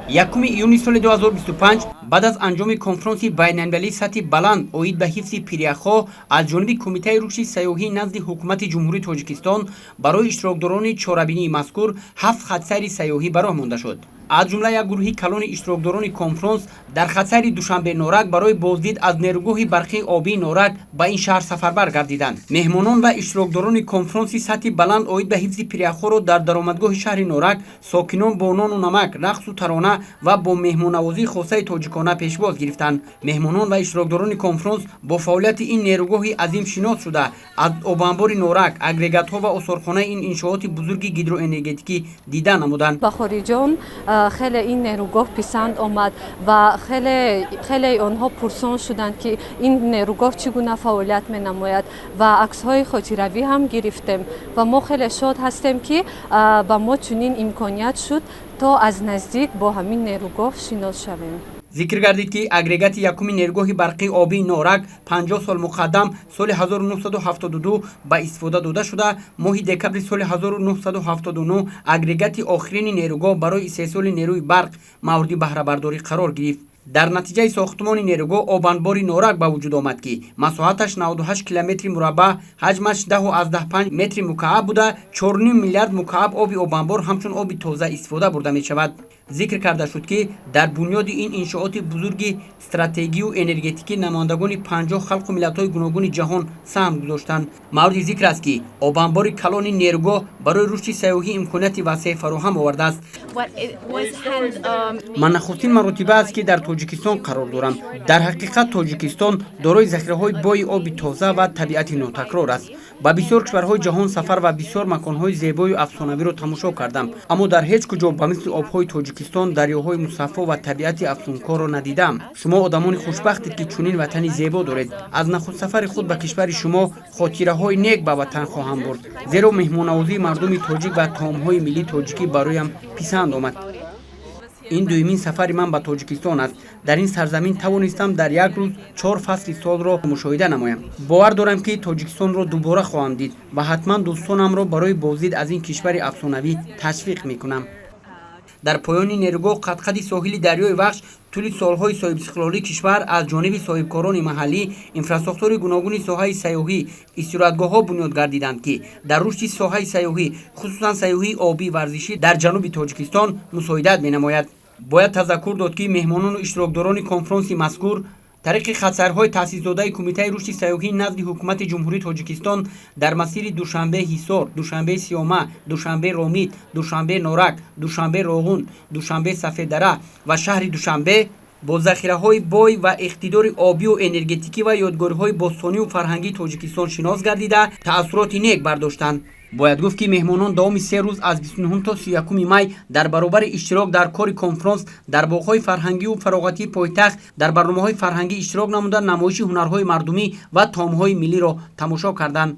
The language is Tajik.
1 июни соли 2025, баъд аз анҷоми конфронси байналмилалии сатҳи баланд оид ба ҳифзи пиряхҳо, аз ҷониби Кумитаи рушди сайёҳӣ назди Ҳукумати Ҷумҳурии Тоҷикистон барои иштирокдорони чорабинии мазкур ҳафт хатсайри сайёҳӣ ба роҳ монда шуд. Аз ҷумла як гурӯҳи калони иштирокдорони конфронс дар хатсайри Душанбе-Норак барои боздид аз нерӯгоҳи барқии обии Норак ба ин шаҳр сафарбар гардиданд. Меҳмонон ва иштирокдорони конфронси сатҳи баланд оид ба ҳифзи пиряхҳоро дар даромадгоҳи шаҳри Норак сокинон бо нону намак, рақсу тарона ва бо меҳмоннавозии хосаи тоҷикона пешвоз гирифтанд. Меҳмонон ва иштирокдорони конфронс бо фаъолияти ин нерӯгоҳи азим шинос шуда, аз обанбори Норак, агрегатҳо ва осорхонаи ин иншооти бузурги гидроэнергетикӣ дида намуданд. Ба хориҷон хеле ин нерӯгоҳ писанд омад ва хеле онҳо пурсон шуданд, ки ин нерӯгоҳ чӣ гуна фаъолият менамояд, ва аксҳои хотиравӣ ҳам гирифтем. Ва мо хеле шод ҳастем, ки ба мо чунин имконият шуд, то аз наздик бо ҳамин нерӯгоҳ шинос шавем. Зикр гардид, ки агрегати якуми нерӯгоҳи барқии обии Норак 50 сол муқаддам, соли 1972 ба истифода дода шуда, моҳи декабри соли 1979 агрегати охирини нерӯгоҳ барои истеҳсоли нерӯи барқ мавриди баҳрабардорӣ қарор гирифт. Дар натиҷаи сохтмони нерӯгоҳ обанбори Норак ба вуҷуд омад, ки масоҳаташ 98 километри мураббаъ, ҳаҷмаш 10,5 метри мукааб буда, 4 миллиард мукааб оби обанбор ҳамчун оби тоза истифода бурда мешавад. Зикр карда шуд, ки дар бунёди ин иншооти бузурги стратегию энергетикӣ намояндагони 50 халқу миллатҳои гуногуни ҷаҳон саҳм гузоштанд. Мавриди зикр аст, ки обанбори калони нерӯгоҳ барои рушди сайёҳӣ имконияти васеъ фароҳам овардааст. Ман нахустин маротиба аст, ки дар Тоҷикистон қарор дорам. Дар ҳақиқат, Тоҷикистон дорои захираҳои бои оби тоза ва табиати нотакрор аст. Ба бисёр кишварҳои ҷаҳон сафар ва бисёр маконҳои зебою афсонавиро тамошо кардам, аммо дар ҳеҷ куҷо ба мисли обҳои Тоҷикистон, дарёҳои мусаффо ва табиати афсункорро надидам. Шумо одамони хушбахтед, ки чунин ватани зебо доред. Аз нахустсафари худ ба кишвари шумо хотираҳои нек ба ватан хоҳам бурд, зеро меҳмоннавозии мардуми тоҷик ва таомҳои миллии тоҷикӣ бароям писанд омад. Ин дуюмин сафари ман ба Тоҷикистон аст. Дар ин сарзамин тавонистам дар як рӯз чор фасли солро мушоҳида намоям. Бовар дорам, ки Тоҷикистонро дубора хоҳам дид ва ҳатман дӯстонамро барои боздид аз ин кишвари афсонавӣ ташвиқ мекунам. Дар поёни нерӯгоҳ, қадқади соҳили дарёи Вахш, тӯли солҳои соҳибистиқлолии кишвар аз ҷониби соҳибкорони маҳаллӣ инфрасохтори гуногуни соҳаи сайёҳӣ, истироҳатгоҳҳо бунёд гардиданд, ки дар рушди соҳаи сайёҳӣ, хусусан сайёҳии обӣ варзишӣ дар ҷануби Тоҷикистон мусоидат менамояд. Бояд тазаккур дод, ки меҳмонону иштирокдорони конфронси мазкур тариқи хатсайрҳои таъсисдодаи Кумитаи рушди сайёҳӣ назди Ҳукумати Ҷумҳурии Тоҷикистон дар масири Душанбе Ҳисор, Душанбе Сиёма, Душанбе Ромит, Душанбе Норак, Душанбе Роғун, Душанбе Сафеддара ва шаҳри Душанбе бо захираҳои бой ва иқтидори обию энергетикӣ ва ёдгориҳои бостонию фарҳангии Тоҷикистон шинос гардида, таассуроти нек бардоштанд. Бояд гуфт, ки меҳмонон давоми 3 рӯз, аз 29 то 31 май, дар баробари иштирок дар кори конфронс дар боғҳои фарҳангию фароғатии пойтахт дар барномаҳои фарҳангӣ иштирок намуда, намоиши ҳунарҳои мардумӣ ва таомҳои миллиро тамошо карданд.